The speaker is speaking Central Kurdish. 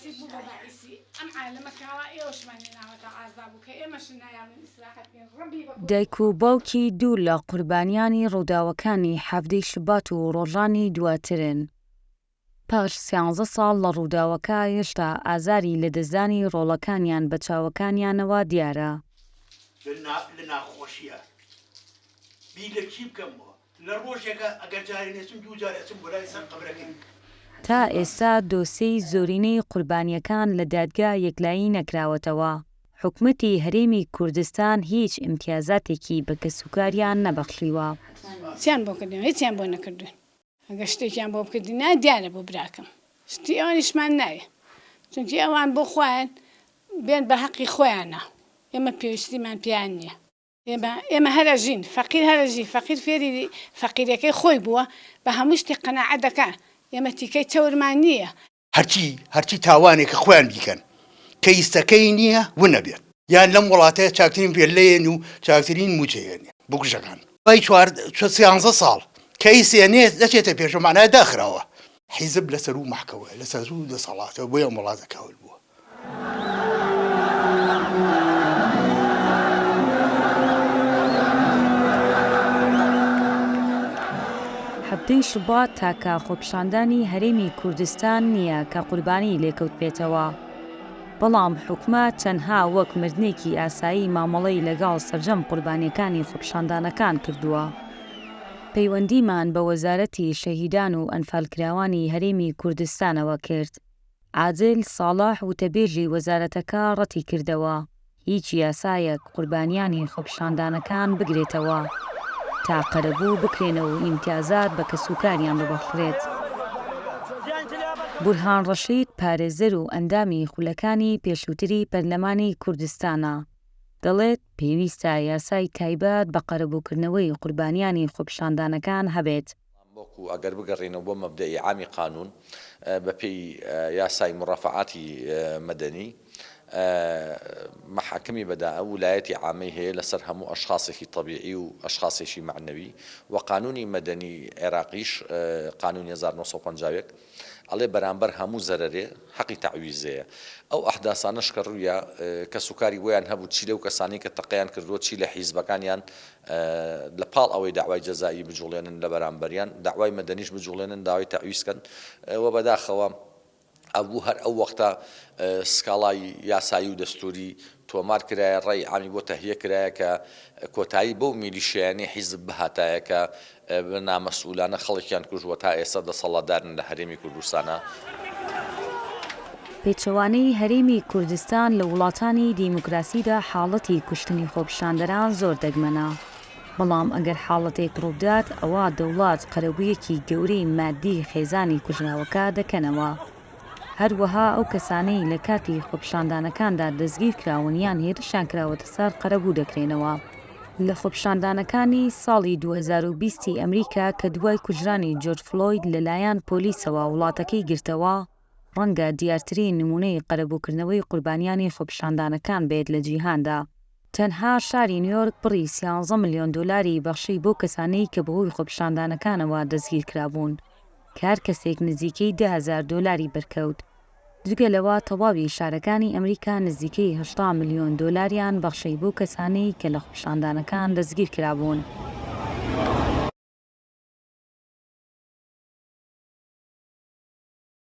باعیسی بوو بە باعیسی ئەم عالەمە کاوا ئێوەشمان هێناوەتە عازاب و کە ئێمەش نایەڵین ئیسراحەت بکەین ڕەبی بە دایک و باوکی دوو لە قوربانیانی ڕووداوەکانی حەڤدەی شوبات و ڕۆژانی دواترن. پاش سیانزە ساڵ لە ڕووداوەکە هێشتا ئازاری لەدەستدانی ڕۆڵەکانیان بە چاوەکانیانەوە دیارە. لە ناخۆشیە بیر لە چی بکەمەوە لە ڕۆژێکا ئەگەر جارێ نەچم دوو جار ئەچم بۆ لای سەر قەبرەکەی. تا ئێستا دۆسێی زۆرینەی قوربانییەکان لە دادگا یەکلایی نەکراوەتەوە، حکومەتی هەرێمی کوردستان هیچ ئیمتیازاتێکی بە کەسوکاریان نەبەخشیوە. چیان بۆ کردین هیچیان بۆ نەکردوین ئەگەر شتێکیان بۆ بکردینایە دیارە بۆ براکەم شتی ئەوانیشمان ناوێ چونکی ئەوان بۆ خۆیان بێن بە هەقی خۆیانە ئێمە پێویستیمان پێیان نییە. ئێمە ئێمە هەر ئەژین فەقیر هەر ئەژی فەقیر فێری فەقیرەکەی خۆی بووە بە هەموو شتێک قەناعەت دەکا ئێمە تیکەی چەورمان نییە. هەرچی هەرچی تاوانێکە خۆیان بیکەن کەیسەکەی نییە ونەبێت یان لەم وڵاتەیە چاکترین ڤێلەیەن و چاکترین موچەیەن بکوژەکان دوای چوار سیانزە ساڵ کەیسێ نێ نەچێتە پێشەوە مەعنای داخراوە حیزب لەسەروو مەحکەوەیە لەسەروو دەسەڵاتە بۆیە ئەم وڵاتە کاول بووە. حەڤدەی شوبات تاکە خۆپیشاندانی هەرێمی کوردستان نییە کە قوربانی لێکەوتبێتەوە، بەڵام حکومەت تەنها وەک مردنێکی ئاسایی مامەڵەی لەگەڵ سەرجەم قوربانییەکانی خۆپیشاندانەکان کردووە. پەیوەندیمان بە وەزارەتی شەهیدان و ئەنفالکراوانی هەرێمی کوردستانەوە کرد، عادل ساڵح وتەبێژی وەزارەتەکە ڕەتیکردەوە هیچ یاسایەک قوربانیانی خۆپیشاندانەکان بگرێتەوە تا قەرەبوو بکرێنەوە و ئیمتیازات بە کەسوکاریان ببەخشرێت. بورهان ڕەشید پارێزەر و ئەندامی خولەکانی پێشووتری پەرلەمانی کوردستانە، دەڵێت، پێویستە یاسای تایبەت بە قەرەبووکردنەوەی قوربانیانی خۆپیشاندانەکان هەبێت. وەکو ئەگەر بگەڕێینەوە بۆ مەبدەئی عامی قانوون بە پێی یاسای مورافەعاتی مەدەنی مەحاکمی بەدائە ولایەتی عامەی هەیە لەسەر هەموو ئەشخاسێکی تەبیعی و ئەشخاسێکی مەعنەوی و قانوونی مەدەنی عێراقیش قانوونی 1951 ئەڵێ بەرامبەر هەموو زەرەرێ حەقی تەعویزەیە. ئەو ئەحداسانەش کە ڕوویا کەسوکاری بۆیان هەبوو چی لەو کەسانەی کە تەقەیان کردووە چی لە حیزبەکانیان لە پاڵ ئەوەی دەعوای جەزائی بجوڵێنن لە بەرامبەریان دەعوای مەدەنیش بجوڵێنن داوای تەعویز کەن و بەداخەوە ئەبوو هەر ئەو وەختە سکاڵای یاسایی و دەستووری تۆمار کرایە، ڕەئی عامی بۆ تەهیە کرایە کە کۆتایی بەو میلیشیایانەی حیزب بهاتایە کە بە نامەسئولانە خەڵکیان کوشت و تا ئێستا دەسەڵاتدارن لە هەرێمی کوردستانا. پێچەوانەی هەرێمی کوردستان لە وڵاتانی دیموکراسیدا حاڵەتی کوشتنی خۆپیشاندەران زۆر دەگمەنە، بەڵام ئەگەر حاڵەتێک ڕووبدات ئەوا دەوڵات قەرەبوویەکی گەورەی مادی خێزانی کوژراوەکە دەکەنەوە. هەروەها ئەو کەسانەی لە کاتی خۆپیشاندانەکاندا دەستگیرکراون یان هێرشیان کراوەتە سەر قەرەبوو دەکرێنەوە. لە خۆپیشاندانەکانی ساڵی 2020 ی ئەمریکا کە دوای کوژرانی جۆرج فلۆید لەلایەن پۆلیسەوە وڵاتەکەی گرتەوە، ڕەنگە دیارترین نموونەی قەرەبووکردنەوەی قوربانیانی خۆپیشاندانەکان بێت لە جیهاندا. تەنها شاری نیۆرک بڕی سیانزە ملیۆن دۆلاری بەخشی بەو کەسانەی کە بەهۆی خۆپیشاندانەکانەوە دەستگیرکرابوون، کە هەر کەسێک نزیکەی 10,000 دۆلاری بەرکەوت. جگە لەوە تەواوی شارەکانی ئەمریکا نزیکەی 80 ملیۆن دۆلاریان بەخشی بەو کەسانەی کە لە خۆپیشاندانەکان دەستگیرکرابوون.